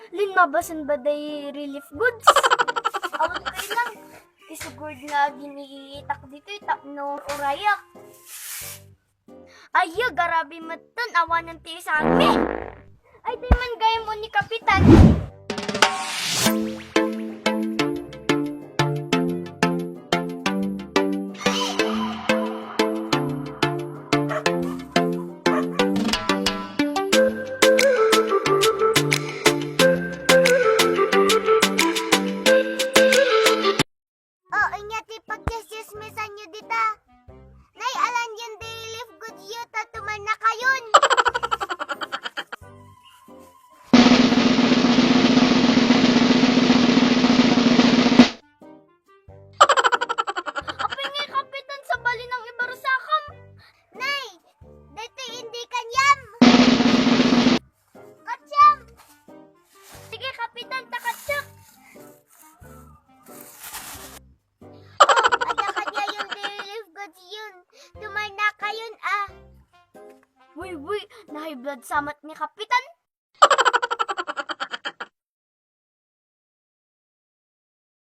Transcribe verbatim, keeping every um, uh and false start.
Linmabasan ba day relief goods? Awan ko lang. Isugod nga giniitak ditoy tapno urayak. Ay, garabi metten, awanen ti isami. Ay, di man gayam ni Kapitan. O, ania ti pagtsismisanyo dita? Nay, alanyon ti relief goodsyo ta tumalnakayon. Apay ngay, Kapitan, sabali nang ibarusakam? Nay, daytoy indi kaniam. Katsiam. Sige, Kapitan, ta katsiak. O, adda kaniayon ti relief goodsyon. Tumalnakayon, a. Wi, wi, na-high blood sa met ni Kapitan.